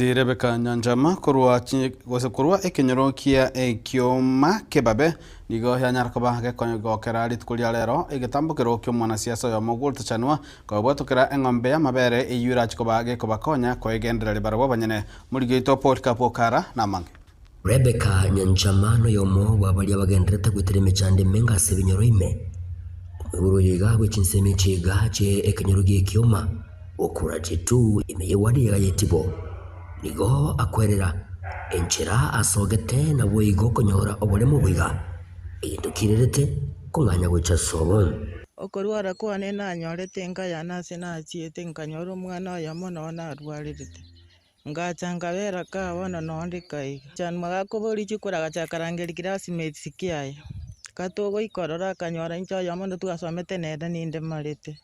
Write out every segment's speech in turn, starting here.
Omosubati Rebecca Nyanchama korwa chi- gose korwa ekenyoro kia Ekioma Kebabe nigo yanyara koba gekogokera rituko ria rero egetambokero ki'omwanasiasa oyomo gw'orotachanwa kobwatokera eng'ombe y'amabere eyio erache koba gekobakonya koegendereria barabwo abanyene. Omoriki oito Polycarp Okara namange. Rebecca Nyanchama noyomo bwa baria bagenderete goetera emechando emenge ase ebinyoro ime. Omoibori oyo iga bwe chinsemo echi iga chie ekenyoro gi'ekioma gokura chitu ime y'ewadi iga y'etibo. Nigo akwerera enchera asogete naboigo konyora oboremo boiga, egento kirerete kong'anya gocha sobo. Okorwara kwane nanyorete enka yane ase nachiete nkanyora omwana oyomo noo narwarerete. Ngacha nkabera kaa bono nonde kaiga. Chanwa gakoboria chikura agacha akarangeria classmates kiaye. Gatogoika ororo akanyora inche oyomo onde twasomete nere ninde marete.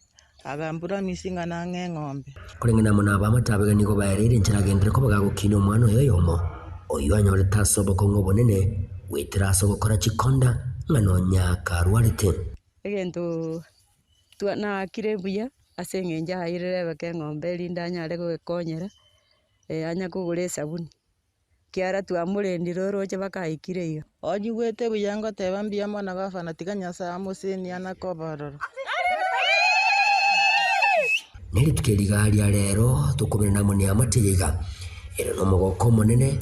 Agampromise ng'a nang'e eng'ombe. Koreng'ana amo nabamate abega nigo baereire enchera agenderere koba gagokiina omwana oye oyomo, oyio anyorete ase obokong'u obonene goetera ase ogokora chikonda ng'a nonya karwarete. Egento twa naakire buya ase eng'encho airire Rebeka eng'ombe erinde anyare goekonyera, anya kogora esabuni, ekiagera twamorendire oroche mpaka aikire iga. Onyigwete buya ngoteba mbuya mono gavana tiga Nyasae amosenie ana koba ororo. Ne rituko eri iga ria rero tokoberana amo neamate eye iga, ere nomogoko omonene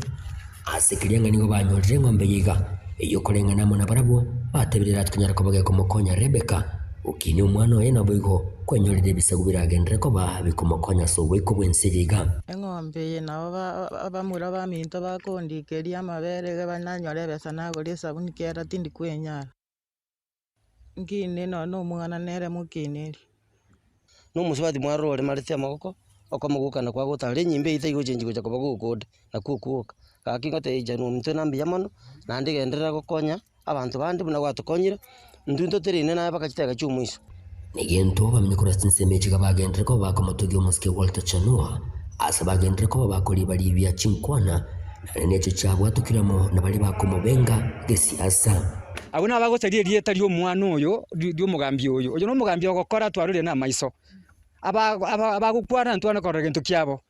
ase keria ng'a nigo banyorire eng'ombe eye iga, eyio koreng'ana amo nabarabwo, batebire erati konyara koba gekomokonya Rebeka gokinia omwana oye naboigo kwenyorera ebisaku biragenderere koba bikomokonya ase oboiko bw'ense eye iga. Eng'ombe eye nabo abamura baminto bakondikeria amabere iga nanyore ebesa nagore esabuni kera tindi kwenyara. Nkine nonya na omwana nere mokineri. Na omosubati mwarora oremarete amaboko, okomogokana kwa gotara enyimba eyio taigochenchia gocha koba gokonda, nakwo okwoka. Gaki ngotebia inche ominto na mbuya mono, naende genderera gokonya abanto bande buna gwatokonyire, intwe ntotereine naye mpaka chidakika chia omoiso. Negento bamenye korwa ase chinsemo echi iga bagenderere koba bakomotogia omosike Walter Chanua, ase bagenderere koba bakoriba-ribia chinkwana, naende necho chiabwatokire amo na baria bakomobenga gesiasa. Abwo nabagosaria erieta ri'omwana oyo, ri'omogambi oyo. Oyo nomogambi ogokora twarorire namaiso. Aba aba abagokwana ntwane korora gento kiabo,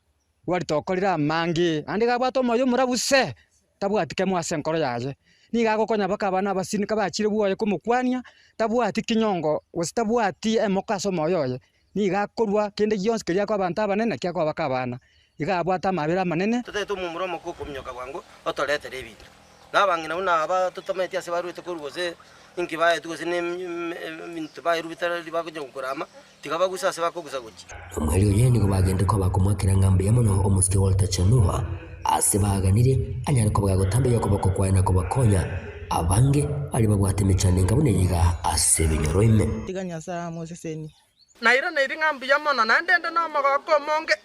gwaritokorire amange, naende iga abwate omoyo omorabu se, tabwati kemo ase enkoro yaye. Nigo agokonya mpaka abana abasini kabachire bwoye komokwania, tabwati kinyongo gose tabwati emoko ase omoyo oye, nigo akorwa kende gionsi keria akoa abanto abanene naki akoa baka abana. Iga abwate amabera amanene. Totagete omomura omoke okominyoka bwango otoretere ebinto. Na abang'ina buna aba totamanyeti ase barwete korwa gose inki baetwe gose ne ebinto baerwe bitari bagocha gokorama, tiga baguse ase bakogusa gochia. Omweri oye nigo bagenderete koba bakomoakera ng'a mbuya mono omosike Walter Chanua ase baganire anyare koba gagotamberia okoboko kwaye na kobakonya abange baria babwate emechando enga buna eye iga ase ebinyoro ime. Tiga Nyasae amosesenie. Nairaneiri ng'a mbuya mono, naende inde nomogooko omonge.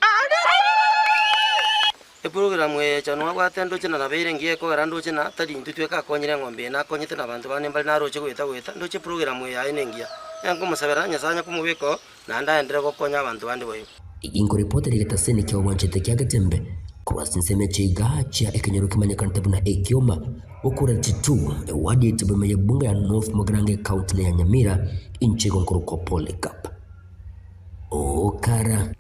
Eprogramu eye Chanua abwate ndoche na nabeire engiya ekogera ndoche na tari intwe tweka akonyire eng'ombe eye nakonyete na abanto bande mbare naroche goeta goeta ndoche eprogramu eye yaye nengiya. Enkomosabera Nyasaye anye komobeka oo naende aenderere gokonya abanto bande boigo. Inkoripotera egetaseni kia obwanchete kia Getembe korwa ase ensemo eche iga chia ekenyoro kemanyekanete buna Ekioma, Bokura Titu, ewadi ya Itibo ime y'ebunge ya North Mugirango ecounty ya Nyamira, inche igo nkorokwa Polycarp Okara.